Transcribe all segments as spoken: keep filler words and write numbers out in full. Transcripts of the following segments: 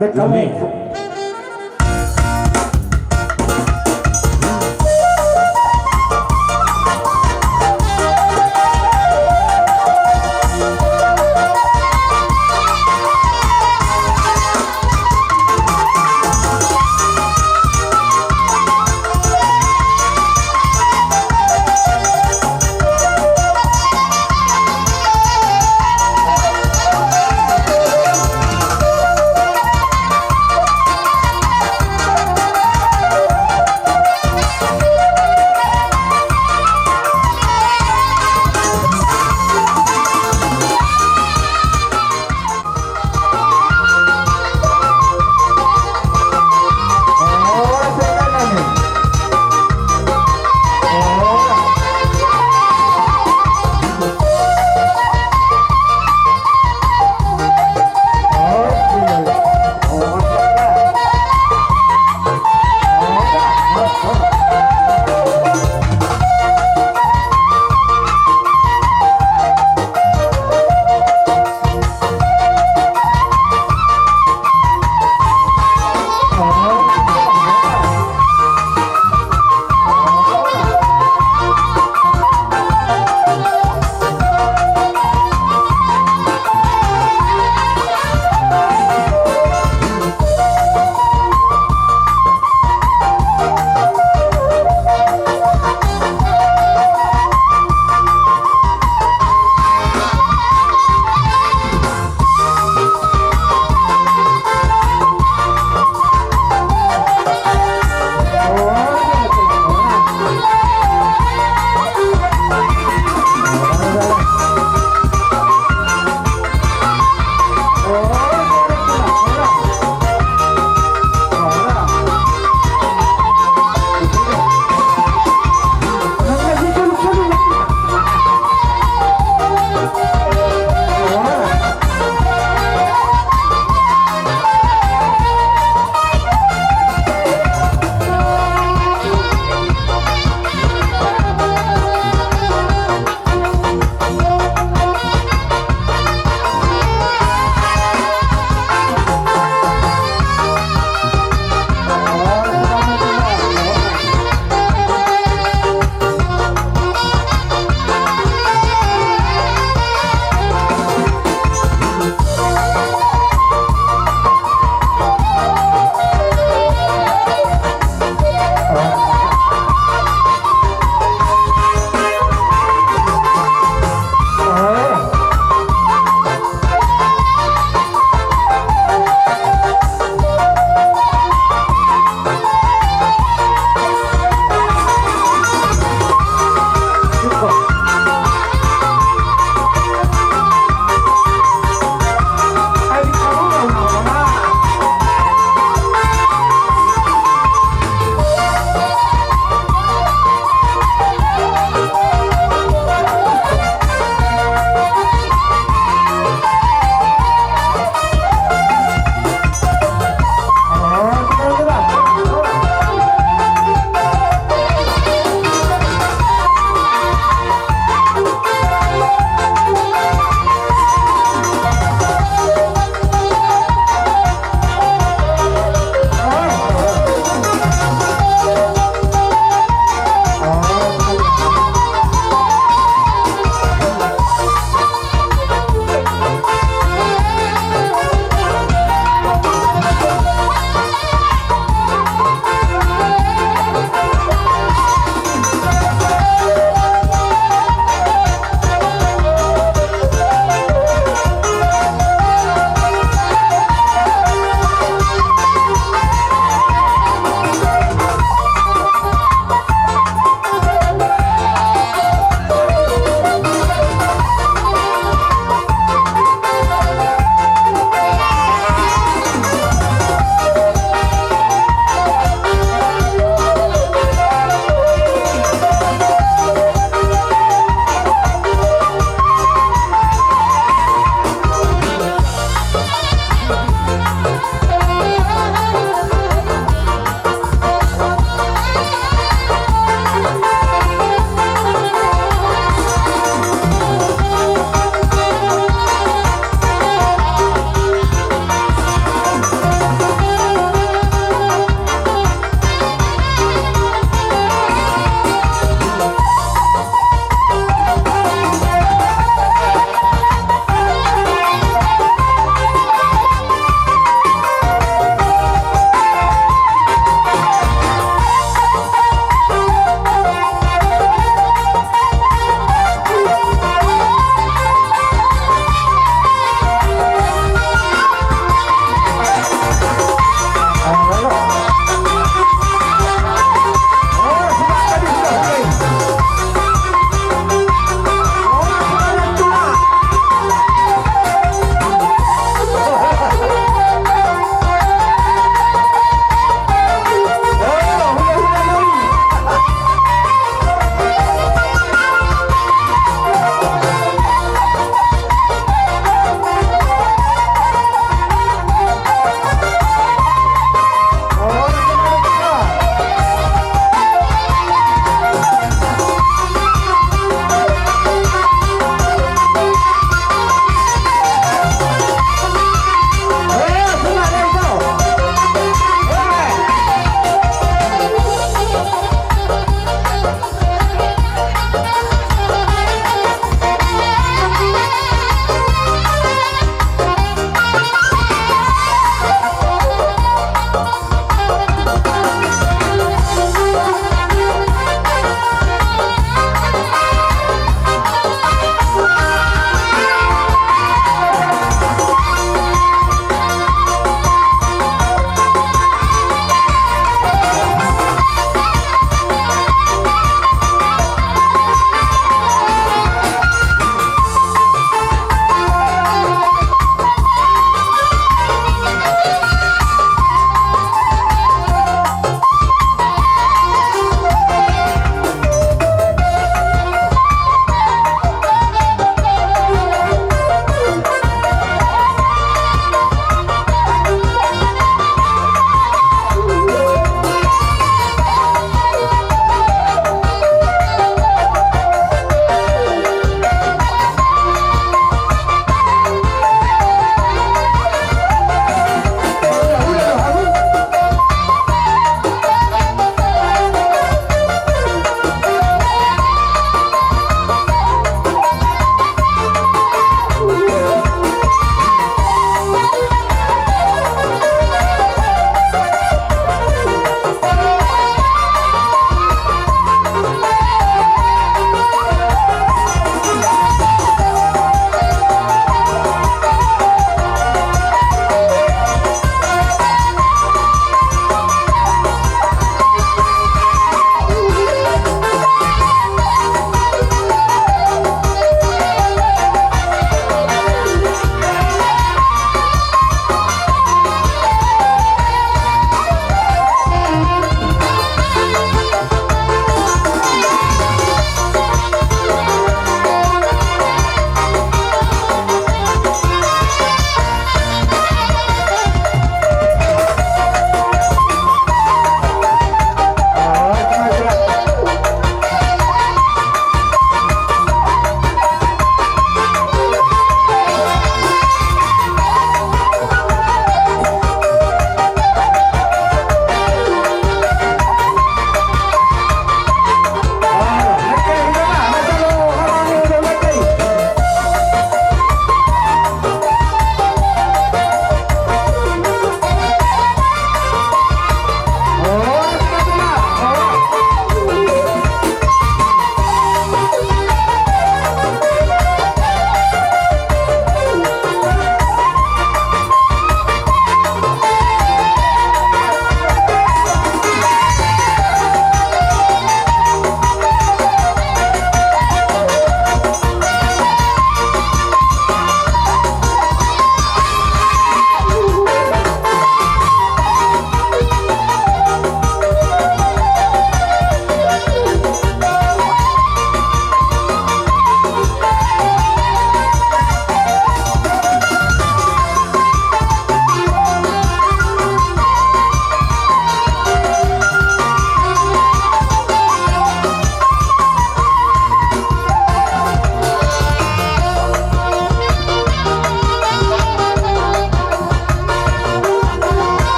Rekam.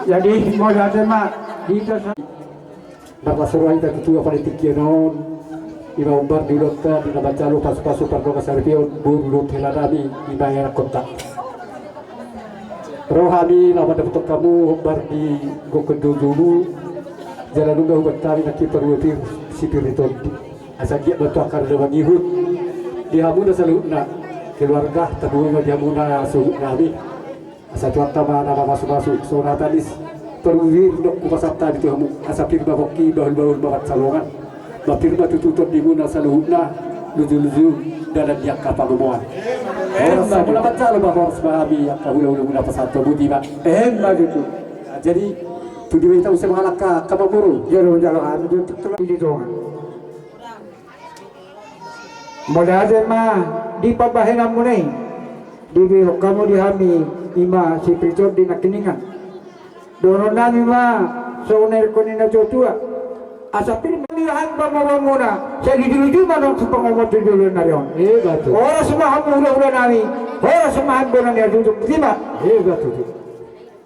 Jadi mauliate ma di hita sa- Marlas roha hita tu tua panitia on, ima hombar di ulaonta di na manjalo pasupasu pardongansaripeon boru dohot hela nami, ima anakkonta. Ro hami laho mandapothon hamu hombar di gokhon ni jolomu, jala nunga huboan hami nangkin parumaen pir si Pir ni Tondi. Asa giat ma tu angka na mangihut di hamuna saluhutna keluarga, tarlumobi ma di hamuna suhut nami. Asa Tuhanta ma na mamasumasu, songon hata ni si parumaen pir, nunga hupasahat hami tu hamu, asa pir ma pongki, bahulbahul ma pansalongan, ma pir ma tutu tondimuna saluhutna, lujuluju dalan di angka pangomoan. Emma tutu. Horas ma muna manjalo ma, horas ma hami angka hulahulamuna pasahathon, boti ma. Emma tutu. Jadi, tu dia ma hita muse mangalangka, angka mamuru. Jalo, jalo hami tutu, tutu di tonga. Mauliate ma di pambahenanmuna i, diberehon hamu di hami ima si Pir ni Tondi nangkiningan. Dohonon nami ma songon na nidok ni natuatua. Asa pir ma di hami pangomoanmuna, sai lujuluju ma nang tu pangomoan tu joloan ni ari on. Emma tutu. Horas ma hamu hulahula nami, horas ma hamu bona ni hatutubu, boti ma. Emma tutu.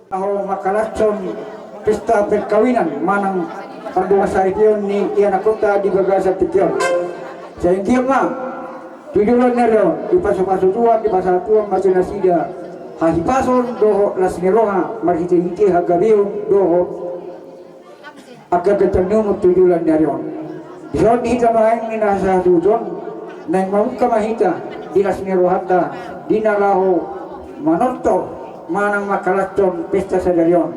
Laho mangkalashon pesta perkawinan manang pardongansaripeon ni ianakkonta di bagasan tingki on. Sai anggiat ma tu joloan ni ari on dipasupasu Tuhan, dipasahat Tuhan ma tu nasida hahipason dohot las ni roha marhitehite hagabeon dohot angka ganjang ni umur tu joloan ni ari on. Dison di hita nuaeng ni na sahatututon, naeng mamungka ma hita di las ni rohanta di na laho manortor manang mangkalashon pesta sadari on.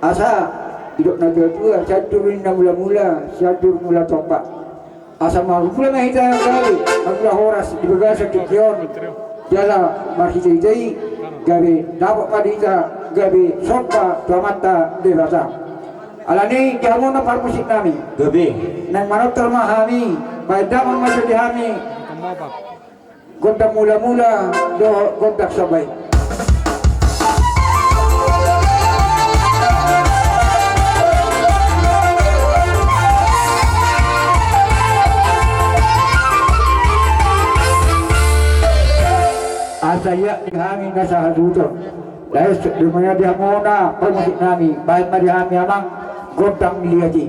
Asa didok natuatua, sianjur ninna mulamula, sianjur mula tombak. Asa marmula ma hita gabe, marmula horas di bagasan tingki on, jala marhitehite i gabe dapot ma di hita gabe somba tu Amanta Debata. Alani i di hamuna parmusik nami. Gabe. Naeng manortor ma hami, baen damang ma jo di hami gondang mulamula dohot gondang somba i. Asa ia di hami na sahatututon. Laos di hamuna parmusik nami, baen ma di hami amang gondang liat i.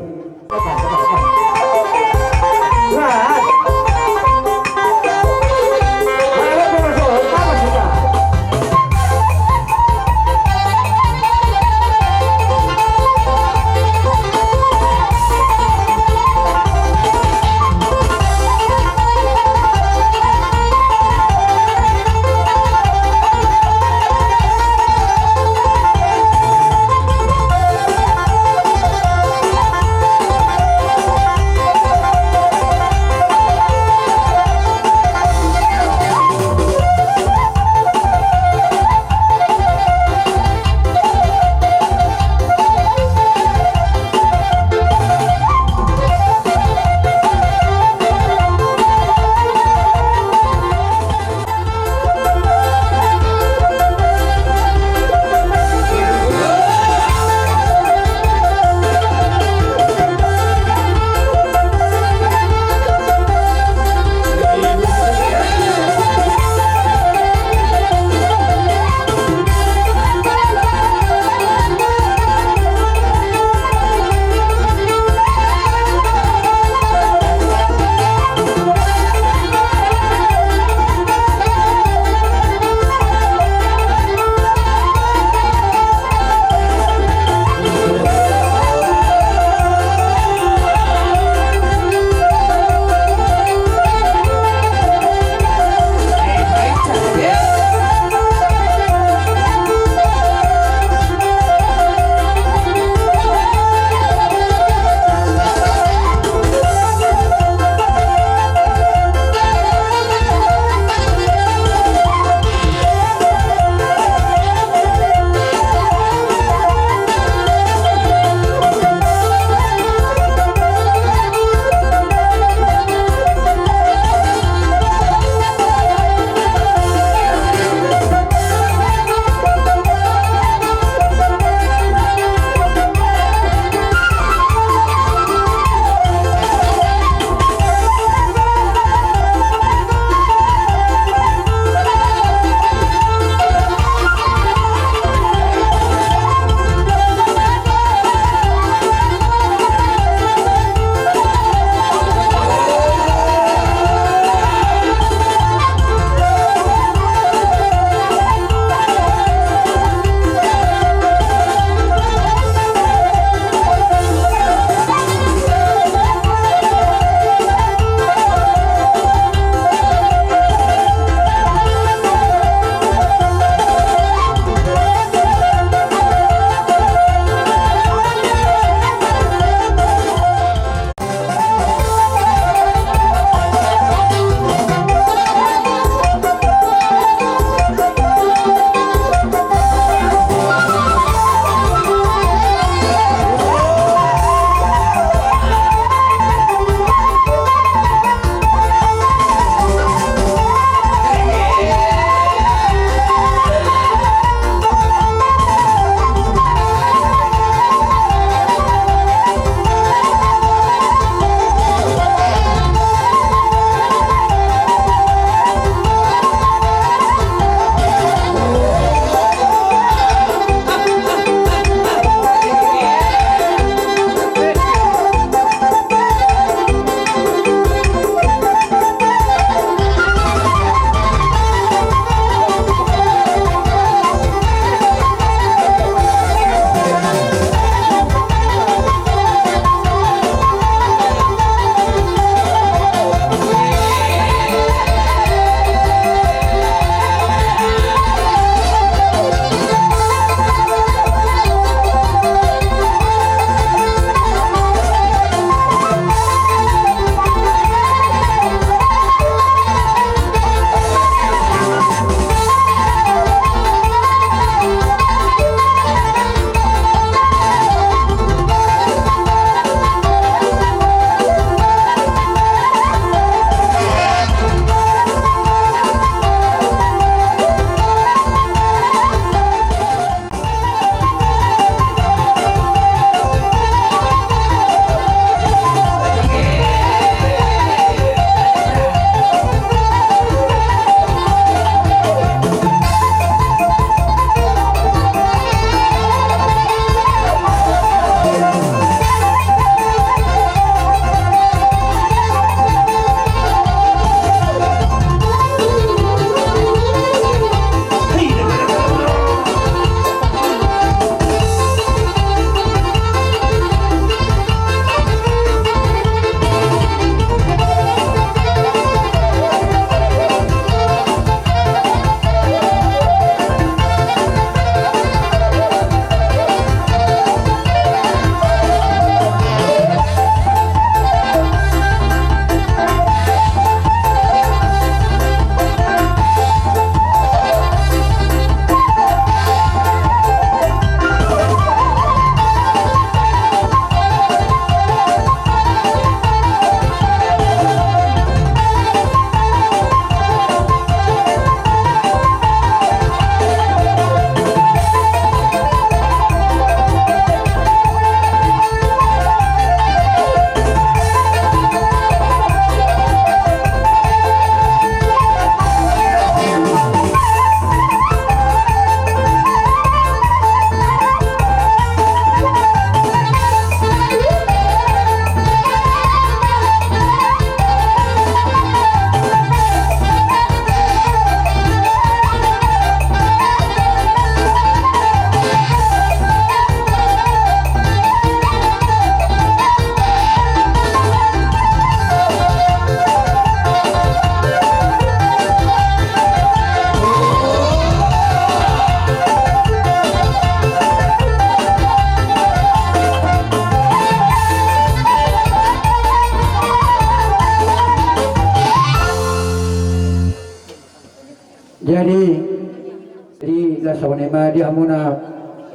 Jadi, las songon i ma di hamuna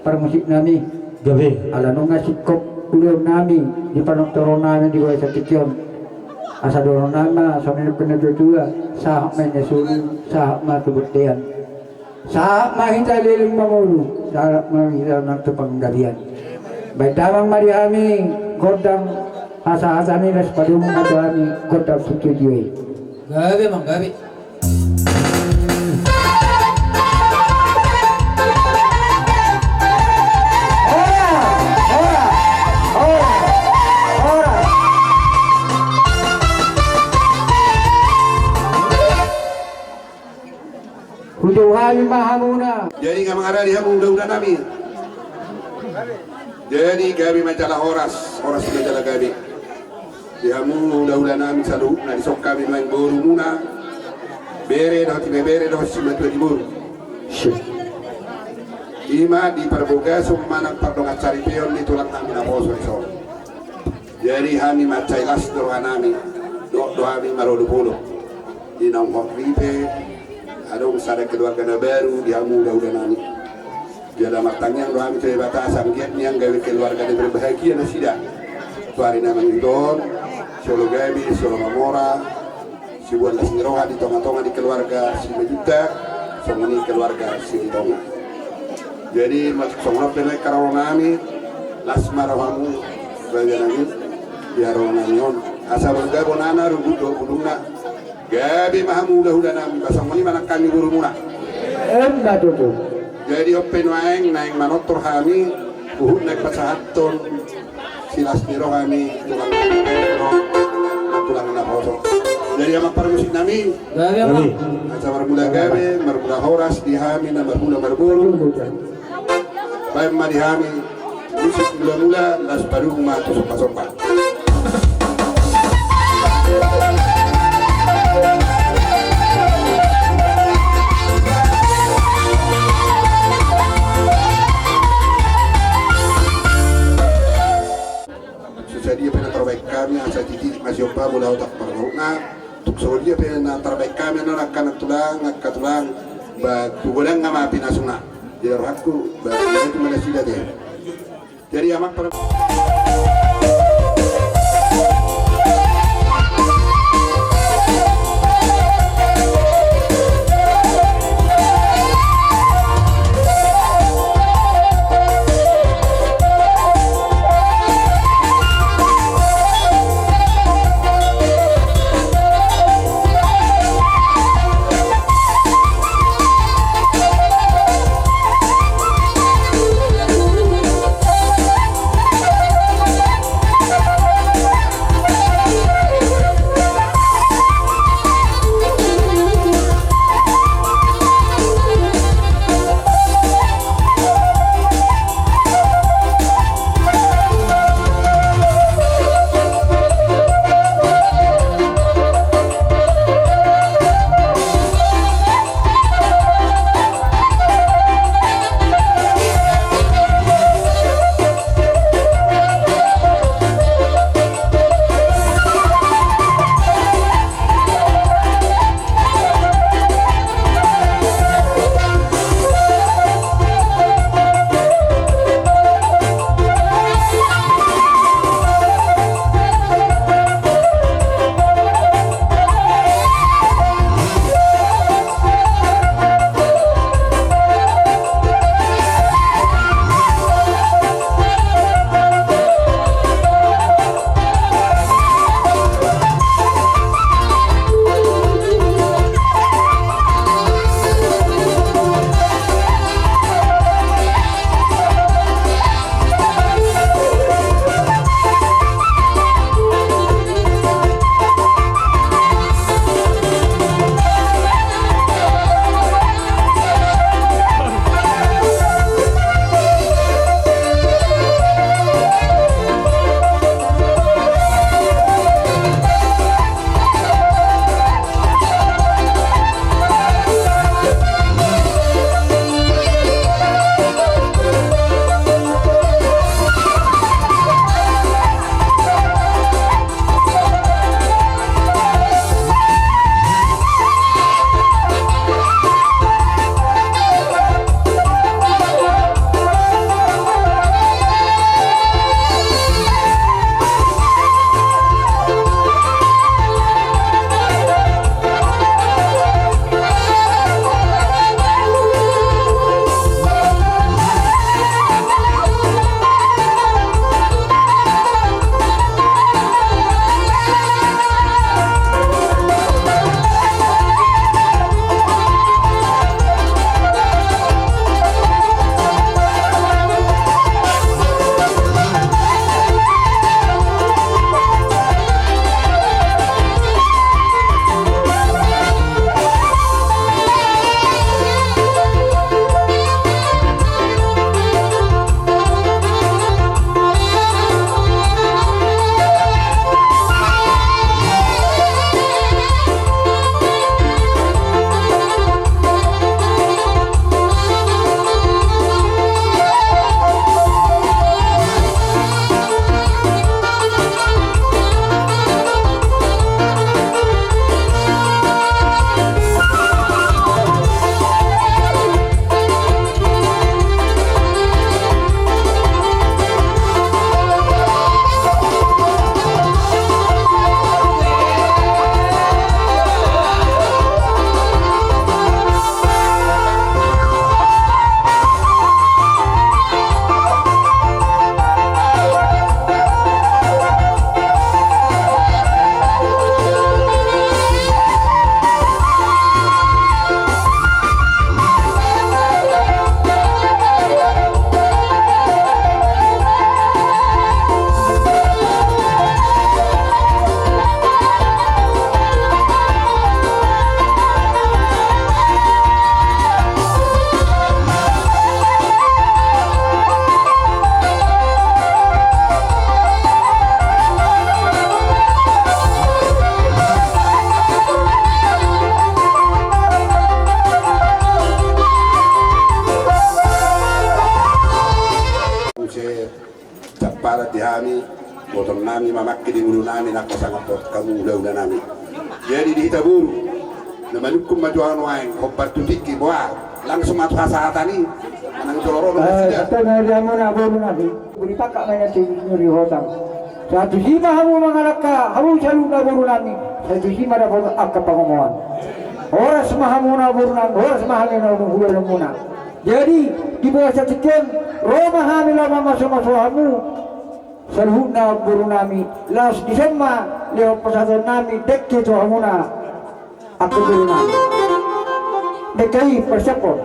parmusik nami. Gabe. Ala nunga singkop ulaon nami di panortoron nami di bagasan tingki on. Asa dohonon nami ma songon i nidok ni natuatua, sahat ma i na solu, sahat ma tu bontean. Sahat ma hita leleng mangolu, sahat ma hita nang tu panggabean. Baen damang ma di hami gondang hasahatan i, laos padomu ma tu hami gondang sitio-tio i. Gabe, manggabe. Horas, horas, horas, horas. Hujou hami ma hamuna. Jadi nga mangaradi hamu hulahula nami. Jadi gabe ma jala horas, horas ma jala gabe. Di hamu hulahula nami saluhutna, dison hami nuaeng borumuna, bere dohot ibebere dohot simatua ni boru. Ima di parbagason manang pardongan saripeon ni tulang nami naposo dison. Jadi hami mansai las do roha nami, dohot do hami marolopolop. Di naung hot ripe, adong sada keluarga na baru di hamu hulahula nami. Jala martangiang do hami tu Debata asa anggiat nian gabe keluarga na berbahagia nasida tu ari na mangihut on, siolo gabe, siolo mamora, siboan las ni roha di tonga-tonga ni keluarga Simanjuntak, songon i keluarga Silitonga. Jadi, mas-, songon on pe nuaeng haroro nami, las ma rohamu, raja nami, di haroro nami on. Asa bangga bonana, runggut dohot bulungna. Gabe ma hamu hulahula nami, ba songon i ma nang hami borumuna. Emma tutu. Jadi on pe nuaeng, naeng manortor hami, huhut naeng pasahathon silas ni roha ni tulang, tulang naposo. Jadi amang parmusik nami. Gabe, amang. Asa marmula gabe, marmula horas di hami na marhula marboru. Baen ma di hami musik mula-mula, laos padomu ma tu somba-somba. Tung sadia pe na tarbaen hami, asa titi ma siompa mula otak parboruonna. Tung sadia pe na tarbaen hami, angka na tulang, angka tulang, ba tu godang ma pinasuna. Jadi rohangku, ba, itu mana sida deh. Jadi amang per- Di hami, botoonnami mamangke di ngolunami nangkin sangap tu hamu hulahula nami. Jadi di hita boru, na manungkun ma jo nuaeng, hombar tu tingki, boha, langsung ma tu hasahatan i, manang jolo ro do. Eh, nasida. Sahat ma di hamuna boru nami, buri pakak ma na tu nuri hotang. Sahat tusi ma hamu mangalangka, hamu saluhutna boru nami, sahat tusi ma dapot angka pangomoan. Horas ma hamuna boru nami, horas ma hami na hulahula muna. Jadi, di bagasan tingki on, ro ma hami laho mamasumasu hamu, saluhutna boru nami, laos dison ma lehon pasahaton nami dengke tu hamuna, angka boru nami. Dengke i parsiap on.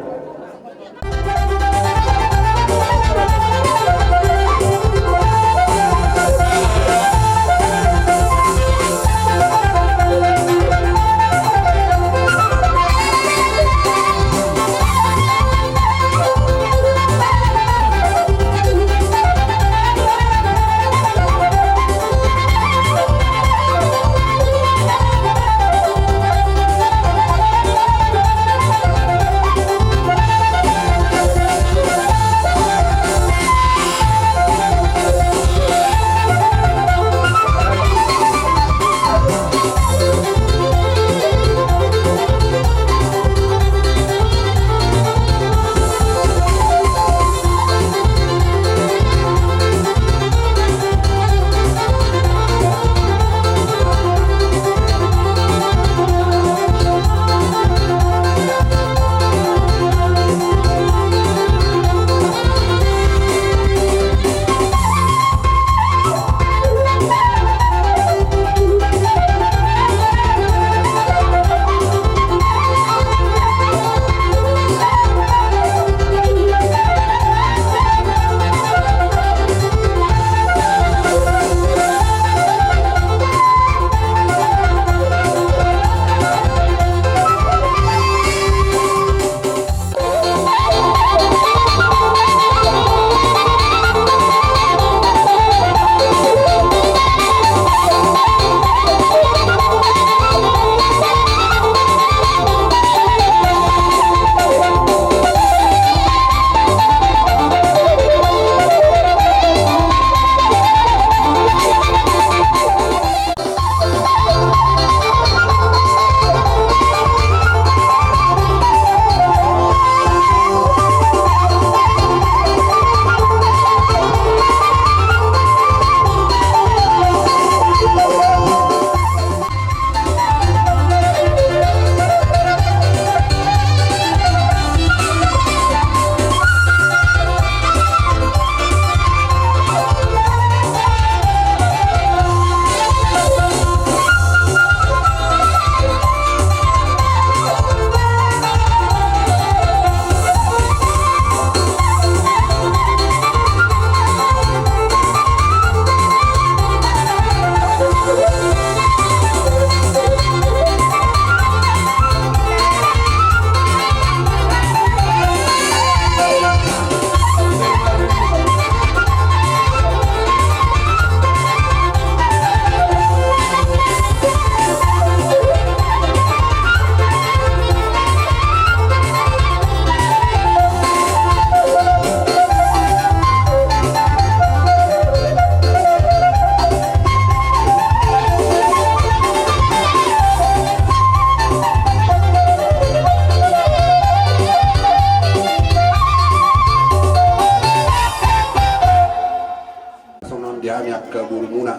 Songon di hami angka borumuna.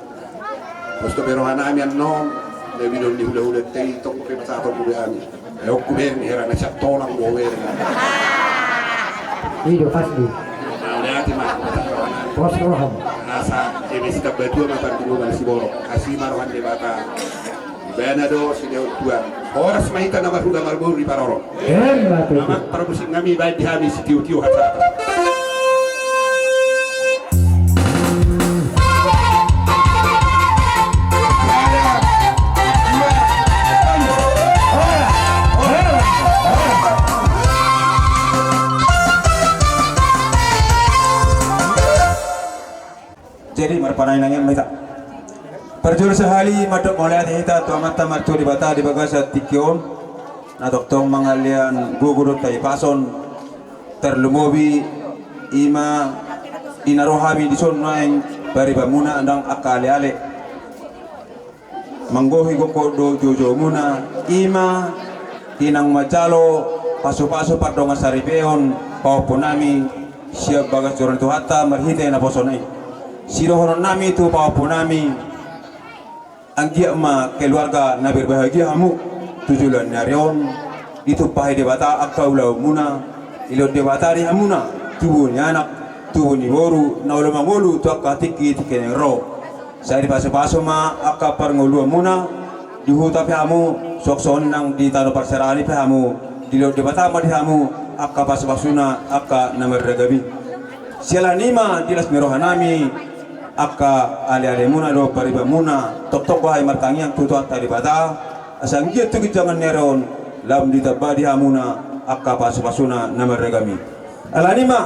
Pos dope rohanami annon, na binoan ni hulahula te i tong pe pasahaton be hami. Ai on hubereng hera na sian tolang do hubereng. I do pasti. Mauliate ma. Pos roham. Asa eme sitambatua ma tandingongan siborok. Asi ma roha ni Debata. Ibana do silehon Tuhan. Horas ma hita na marhula marboru diparorot. Emma tutu. Amang parmusik nami, baen di hami sitiotio hasahatan. Jadi marpanangiangan ma hita. Parjolo sahali mandok mauliate hita tu Amanta Martua Debata di bagasan tingki on, na tongtong mangalean gogo dohot hahipason, tarlumobi i ma di na ro hami dison nuaeng Paribanmuna ndang angka ale-ale. Manggohi gokhon dohot joujoumuna, i ma di naung manjalo pasupasu pardongan saripeon pahompunami sian bagas joro ni Tuhanta marhite naposona i. Sidohononnami tu pahompunami, anggiat ma keluarga na berbahagia hamu tu joloan ni ari on, ditumpahi Debata angka ulaonmuna, dilehon Debata di hamuna tubu ni anak, tubu ni boru, na olo mangolu tu angka tingki-tingki naeng ro. Sai dipasupasu ma angka parngoluonmuna, di huta pe hamu, suang songon nang di tano parserahan i pe hamu, dilehon Debata ma di hamu angka pasupasuna angka na marragam i. Siala ni i ma di las ni rohanami, angka ale-alemuna dohot paribanmuna, tongtong do hami martangiang tu Tuhanta Debata, asa anggiat tu ginjangan ni ari on lam ditamba di hamuna angka pasupasuna na marragam i. Ala ni i ma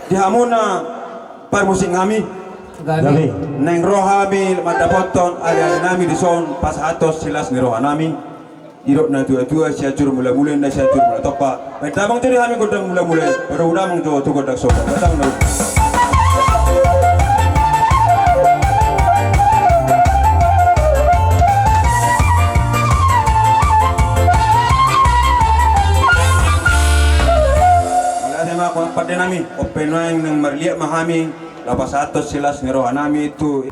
di hamuna parmusiknami. Gabe. Naeng ro hami mandapothon ale-alenami dison pasahathon silas ni rohanami. Didok natuatua, sian jur mulamula ninna, sian jur mulatompa. Baen damang jo di hami gondang mulamula i, padomu damang jo tu gondang somba. Baen damang na. Mauliate ma, amang pandenami, on pe nuaeng naeng marliat ma hami. Laho pasahathon silas ni rohanami tu.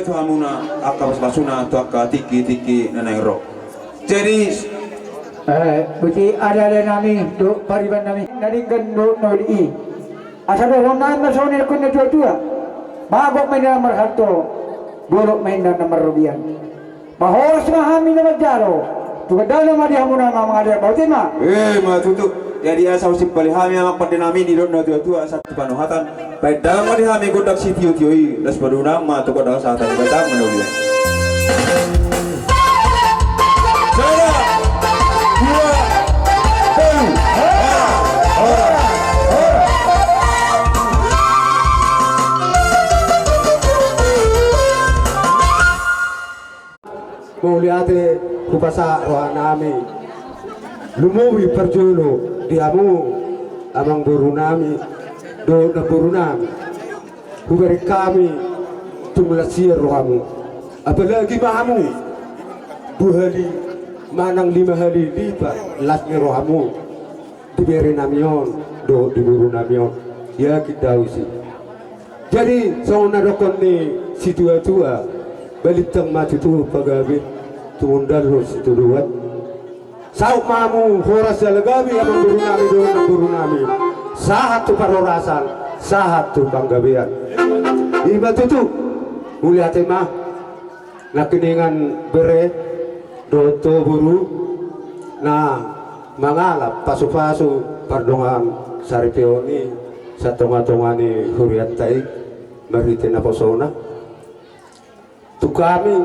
Tu hamuna angka pasupasuna tu angka tingki-tingki na naeng ro. Jadi, eh, boti ale-alenami dohot paribanmuna na denggan dohot na uli i. Asa dohononnami ma songon na nidok ni natuatua. Bagot ma inna na marhalto, bolon ma inna na marrobean. Ba horas ma hami na manjalo. Tu gondangna ma di hamuna, amang, ale, boti ma. Eh, ma tutu. Jadi asa husimpali hami, amang pandenami, didok natuatua, asa tu panuhatan. Baen damang ma di hami gondang sitiotio i, laos padomu damang ma tu gondang sahatan. Baen damang ma na uli i. Sada, dua, tolu. Hora, hora, hora. Mauliate hupasahat rohanami. Lumobi parjolo di hamu amangborunami dohot namborunami. Hubereng hami tung las ni rohamu. Apalagi ma hamu dua hali manang lima hali lipat las ni rohamu di berenami on dohot di borunami on. Yakin do au disi. Jadi songon na dokkon ni situatua, balintang ma tutu pagabe, tumundalhon sitadoan. Saut ma hamu horas jala gabe amangborunami dohot namborunami. Sahat tu parhorasan, sahat tu panggabean. I ma tutu. Mauliate ma. Nangkiningan bere dohot boru na mangalap pasupasu pardongan saripeon i sian tongatonga ni hurianta i marhite naposona. Tu hami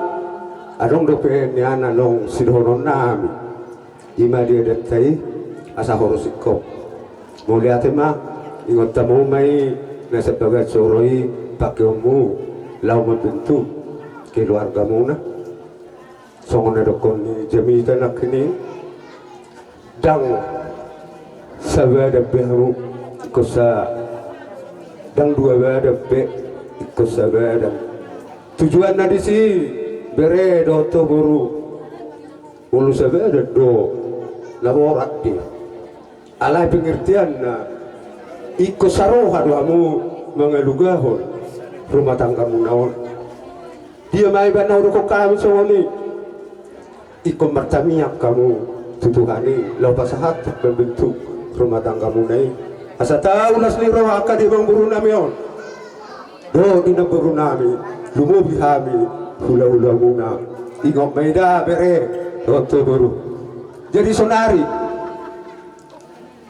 adong dope nian anong sidohononnami. I ma di adatta i asa horas ingkon. Mauliate ma, ingot hamu ma i na sian bagas joro i pakeonmu laho mambentuk keluargamuna. Songon na dokkon ni jamita nangkining, ndang sabadan be hamu ingkon sa, ndang dua badan be ingkon sabadan. Tujuanna disi bere dohot boru, molo sabadan do na borat be. Alai pengertianna ingkon saroha do hamu mangalugahon rumah tanggamuna on. Dia ma iba na hudokkon hami songon i. Ingkon martamiang hamu tu Tuhan i laho pasahat mambentuk rumah tanggamuna i. Asa taulas ni roha angka di amangborunami on dohot di namborunami, lumobi hami hulahulamuna. Ingot ma i da bere dohot tu boru. Jadi sonari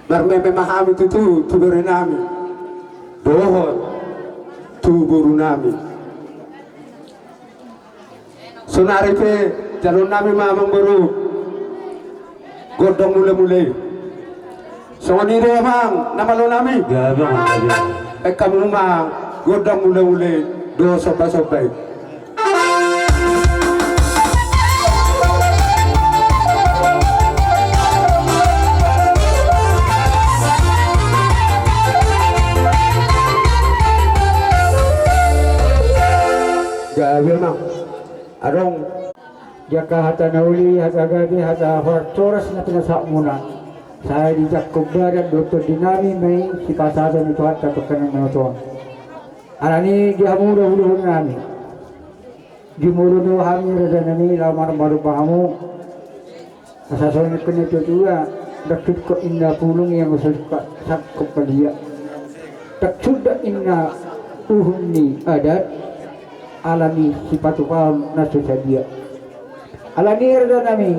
marmeme ma hami tutu tu berenami dohot tu borunami. Sonari pe jalonnami ma amangboru gondang mulamula i. Songon i do amang na malonami. Baen hamu ma gondang mulamula i dohot sombasomba i. Gabe ma adong. Di angka hata na uli, hata gabe, hata horas na pinasahatmuna, sai dijangkon badan dohot tondinami ma i sipasahaton ni Tuhanta tu angka na niotoan. Alani di hamu do hulahula nami, di molo do hami raja nami laho maromba-romba hamu. Asa songon nidok ni natuatua, ndang sungkot inna pulung ia molo sungkot sangkot badia. Ndang sundat inna uhum ni adat, alani sipatupaon na so sadia. Alani raja nami,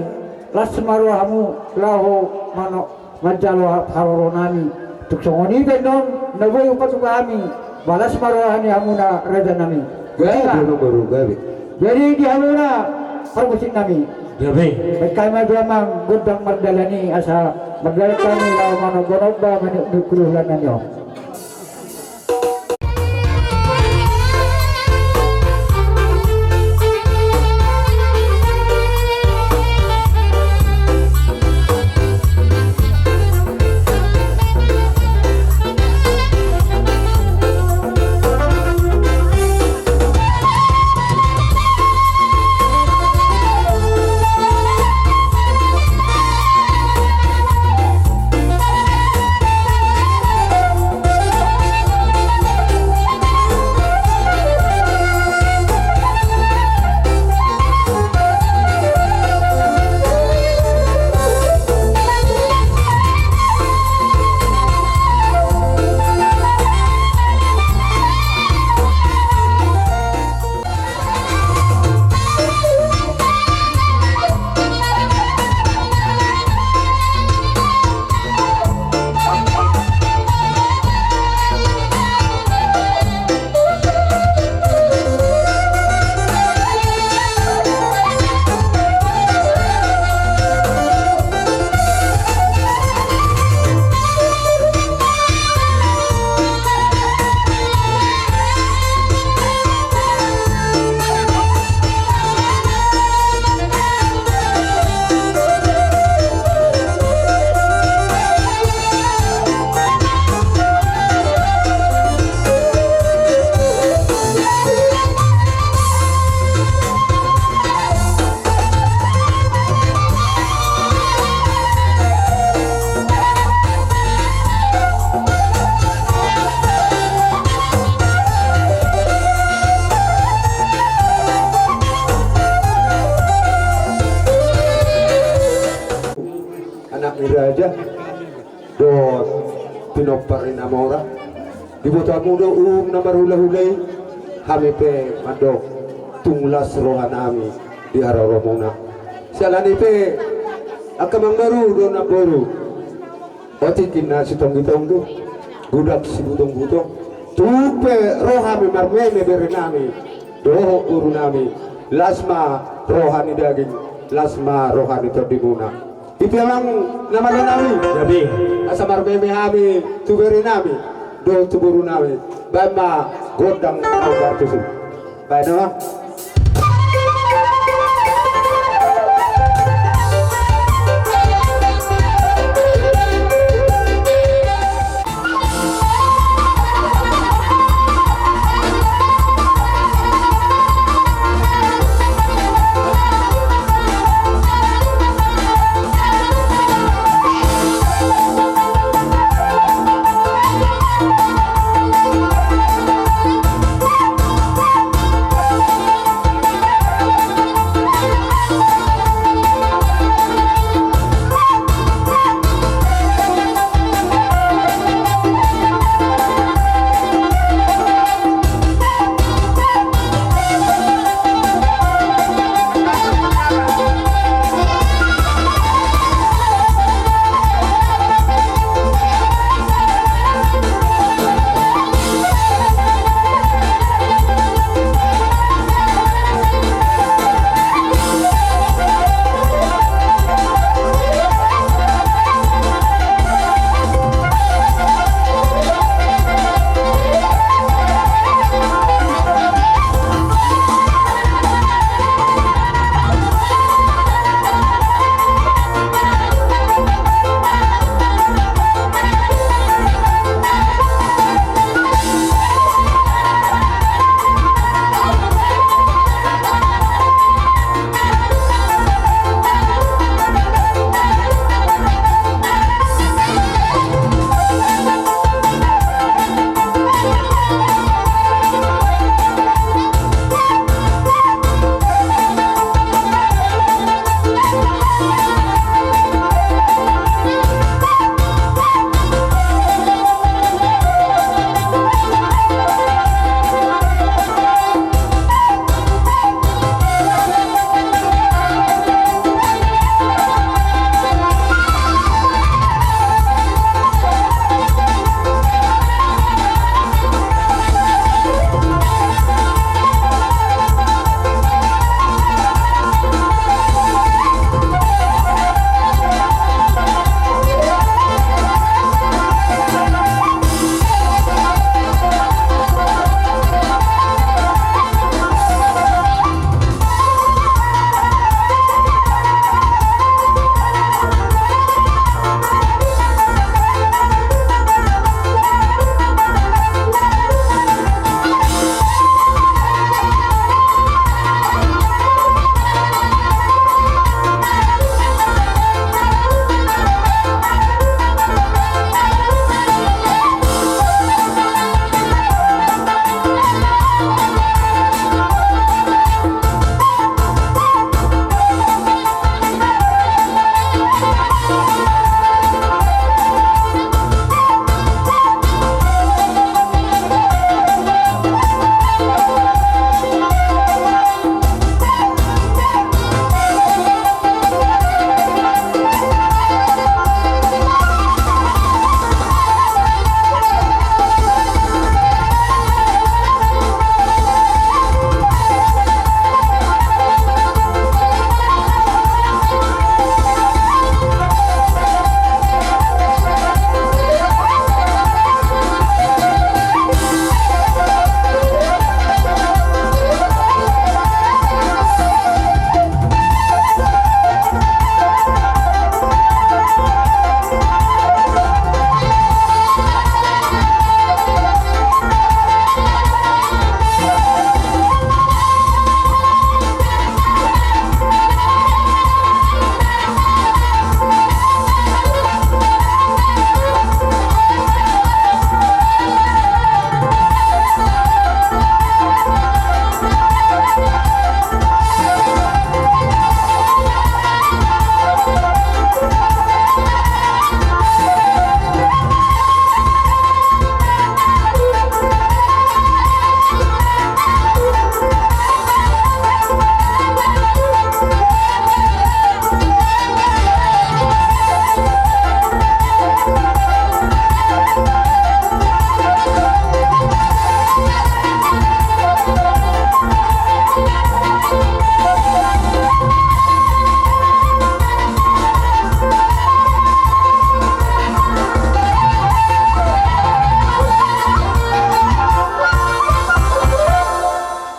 las ma rohamu laho mano manjalo haroro nami. Tung songon i pe annon na boi hupatupa hami, las ma roha ni hamuna raja nami. Gabe ma boru gabe. Jadi di hamuna parmusik nami. Gabe. Baen hami ma jo amang gondang mardalan i asa mardalan hami laho manomba-nomba maniuk-niuk hulahula nami on. Anak ni raja dohot pinompar ni na mora. Diboto hamu do uhum na marhulahula i, hami pe mandok tung las roha nami di haroromuna. Siala ni i pe angka amangboru dohot namboru, otik inna sitonggitonggi, godang sibutongbutong. Tung pe ro hami marmeme bere nami dohot boru nami, las ma roha ni daging, las ma roha ni tondimuna. I pe amang na malo nami. Gabe. Asa marmeme hami tu bere nami dohot tu boru nami. Baen ma gondang na partusi. Baen ma.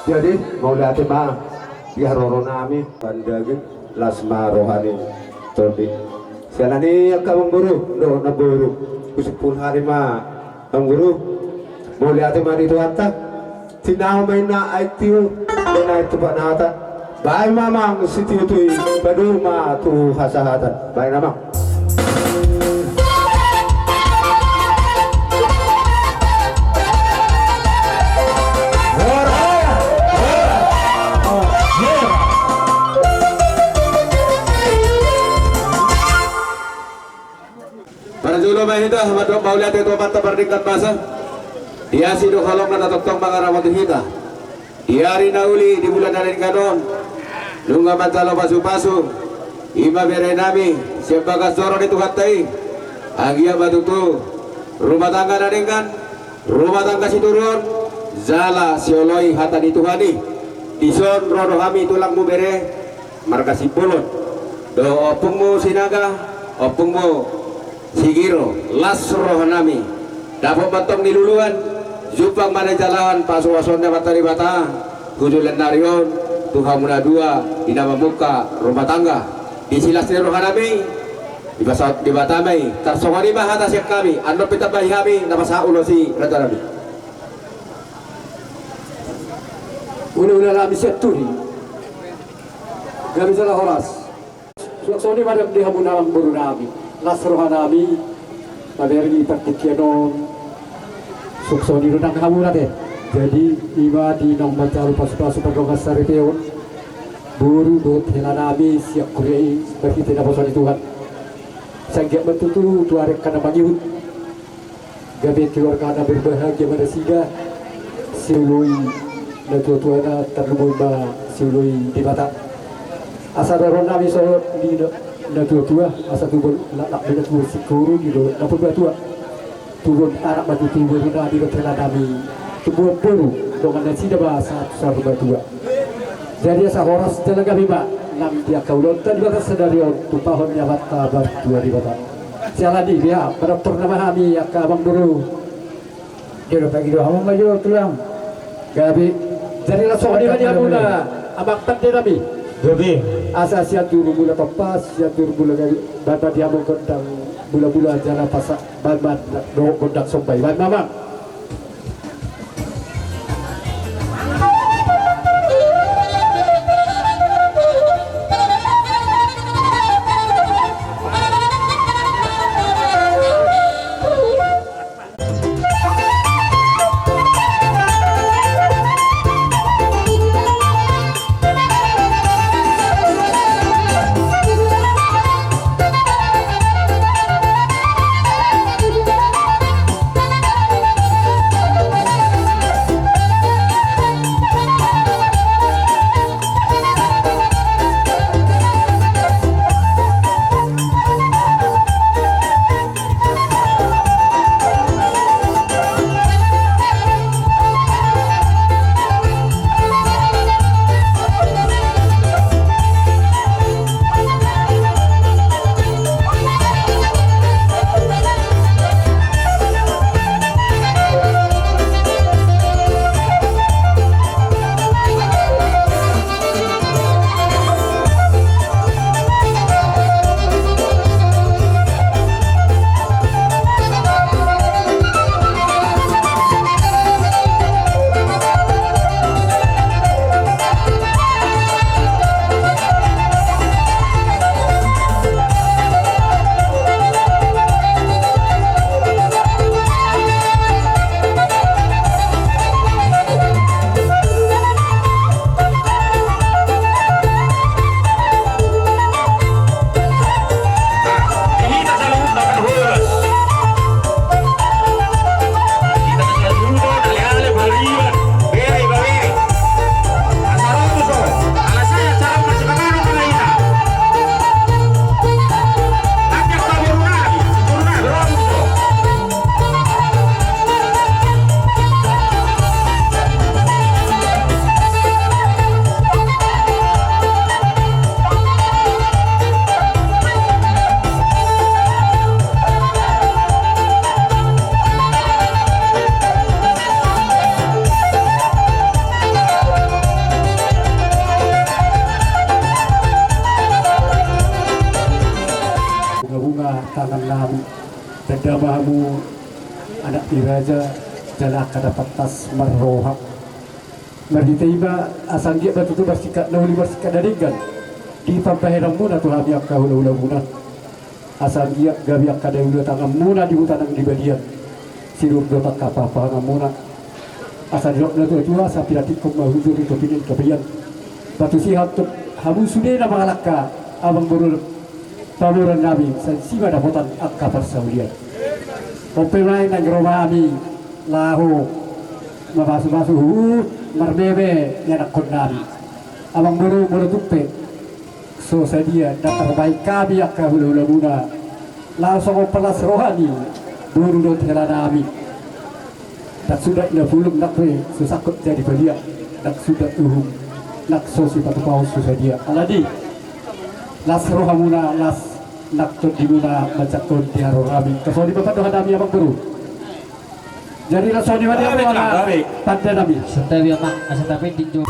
Jadi mauliate ma di haroro nami. Pandaging las ma roha ni tondi. Siala ni angka amangboru dohot namboru, husimpulhon hami ma amangboru. Mauliate ma di Tuhanta. Tinahu ma inna aek tio, inna aek tu panata. Baen ma amang sitio tu i, padomu ma tu hasahatan. Baen amang. Parjolo ma hita mandok mauliate tu Amanta Pardenggan Basa. Di asi dohot holong na tongtong mangaramoti hita. Di ari na uli, di bulan na denggan on, nunga manjalo pasupasu i ma bere nami sian bagas joro ni Tuhanta i. Anggiat ma tutu rumah tangga na denggan, rumah tangga sitiruon, jala sioloi hata ni Tuhan i. Dison ro do hami tulangmu bere, marga Simbolon, dohot ompungmu Sinaga, ompungmu Sigiro, las roha nami. Dapot ma antong niluluan, jumpang ma na nijalahan pasupasu ni Amanta Debata, tu joloan ni ari on, tu hamu na dua, di na mamungka rumah tangga. Disi las ni roha nami, dipasahat Debata ma i, tarsongon i ma hata sian hami, andon pe tambahi hami, na pasahat ulos i, raja nami. Hulahula nami Sianturi. Gabe jala horas. Suang songon i ma di hamu na amangboru nami. Las roha nami. Mamereng di partingkian on. Suang songon i do nang hamu ate. Jadi ima di naung manjalo pasupasu pardongan saripeon. Boru dohot hela nami sian huria i marhite naposo ni Tuhan. Sai anggiat ma tutu tu ari angka na mangihut. Gabe keluarga na berbahagia ma nasida, sioloi natuatuana tarlumobi ma sioloi Debata. Asa dohonon nami songon di na, natuatua, asa tubu laklak ni natua singkoru di dolok na purbatua. Tubuan anak ma tutu boru nami dohot hela nami. Tubuan boru dongan nasida ma sahat saur matua. Jadi asa horas jala gabe ma nang di angka ulaonta di bagasan sadari on tumpahon ni Amanta Martua Debata. Siala ni i, ia, manortor nama hami angka amangboru. Dia do pagi do hamu ma jo tulang. Gabe. Jadi langsung di mana hamu na amang tande nami. Gabe. Asa sian turu mula tompa, sian turu mula gabe. Baen ma di hamu gondang mula-mula jala pasa, baen ma do gondang somba i. Baen ma amang. Nami, tanda ma hamu anak ni raja, jala angka na pantas marroha. Marhite i ma asa anggiat ma tutu marsingkat na uli marsingkat na denggan di pambahenanmuna tu hami angka hulahulamuna. Asa anggiat gabe angka na uli tanganmuna di huta nang di balian, sinur dohot angka pahanpahananmuna. Asa didok natuatua, asa pinantikhon ma hujur di topi ni hangoluan. Batu sihat tu hamu sude na mangalangka, amangboru pamoruon nami, sai disi ma dapotan angka parsaulian. On pe ma i naeng ro hami laho mamasumasu huhut marmeme ni anakkon nami. Amangboru, molo tung pe so sadia na tarbahen hami angka hulahulamuna, laho songon palas roha ni boru dohot hela nami. Ndang suda na bulung nang pe so sangkot jadi balian, ndang suda uhum nang so sipatupaon so sadia. Alani i, las rohamuna, las nang tondimuna manjangkon di haroro nami. Songon i ma pandohan nami, amangboru. Jadi, las roha ni amang, baik, ala baik, tanda nami. Santabi, amang, asa tapending jo.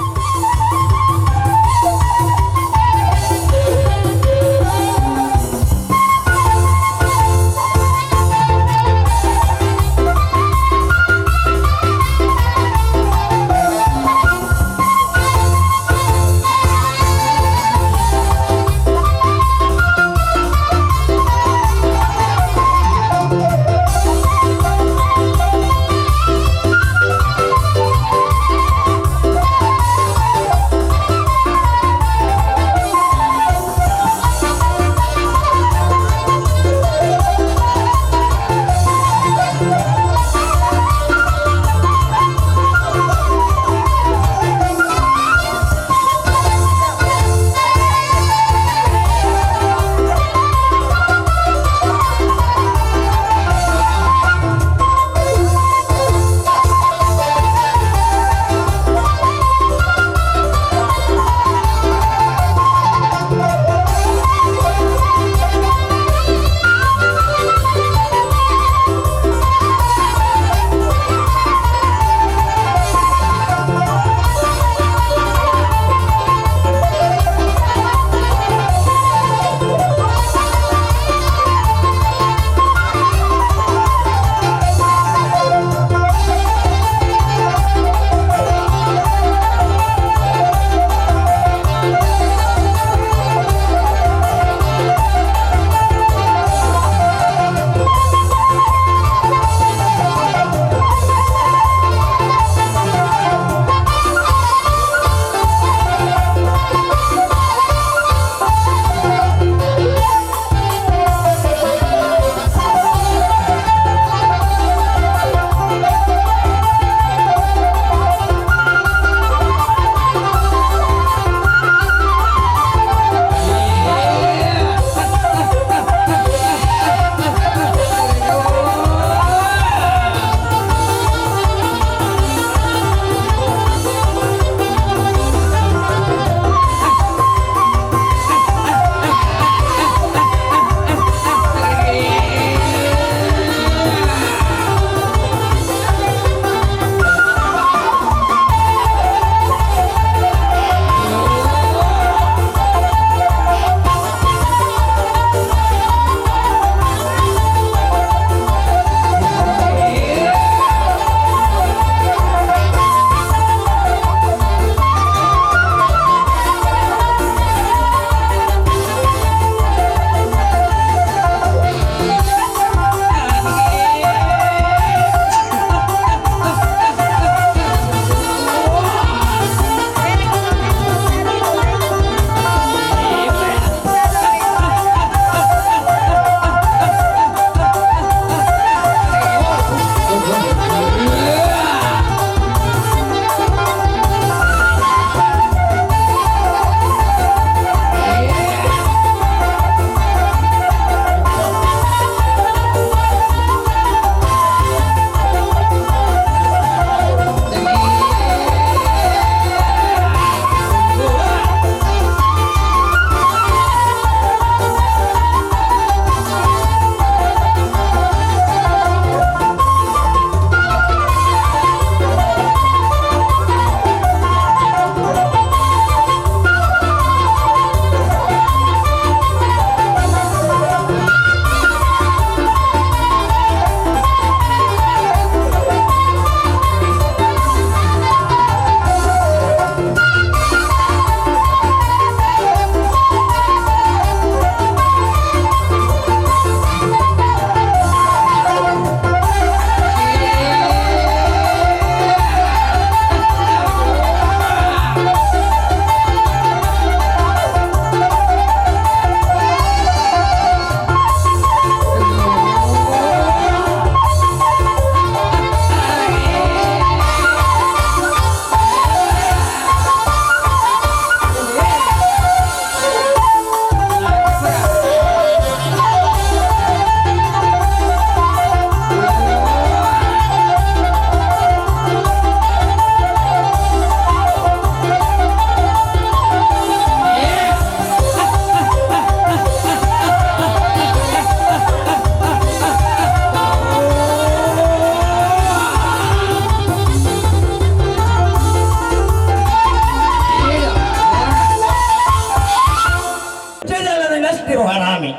rohanami.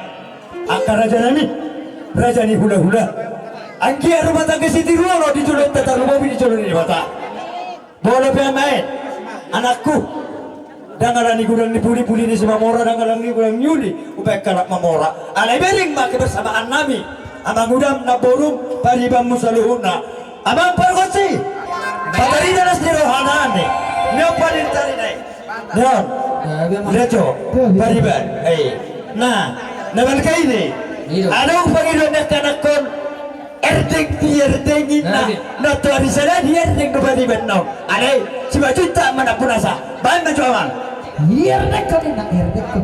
Angka rajanami, raja ni hulahula. Anggiat rumah tangga sitiruon di jolo ni Debata, tarlumobi di jolo ni Debata. Molo pe, amang, anakku, ndang ala ni godang ni puli, puli ni Simamora, ndang ala ni godang ni uli, umbahen halak mamora. Alai bereng ma kebersamaannami, amangudam, namborum, paribanmu saluhutna. Amang pargonsi, patarida las ni rohanami. Nion parintarinai. Nion. Lejo. Pariban. Eh. Nah, na balga ini. Adong pangidoan ni angka anakkon. Erdeng di erdeng inna. Nah, tu ari sada di erdeng do pariban naung. Alai, sibajunta mana punasa. Baen ma jo, amang. Erdeng kau inna, erdeng kau.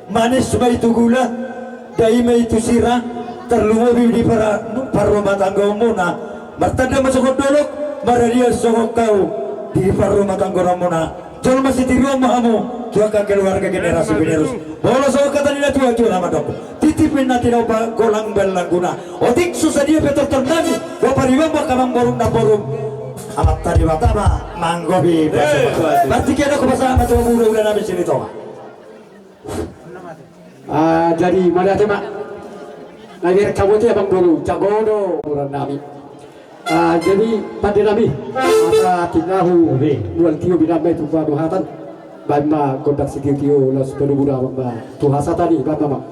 Manis ma i tu gula, dai ma i tu sira, tarlumobi di parrumatanggaonmuna. Martanda ma songon dolok, marhadiah songon hau di parrumatanggaonmuna. Jolma sitiruon ma hamu tu angka keluarga generasi penerus. Molo songon hata ni na tua-tua na mandok, titip ninna tinopa, golang bahen langguna. Otik so sadia pe tortor nami, boan pariban ma angka amangboru namboru. Amanta Debata ma manggohi. Berarti kira ko pasahat ma tu hulahula nami Silitonga. Ah, jadi mauliate ma. Na ibereng hamu ate amangboru, jago do boru nami. Ah, jadi pande nami, asa tinahu nual tio binama itu baru hatan. Baen ma gondang sitio-tio laos palubu damang ma tu hasahatan i, baen ma.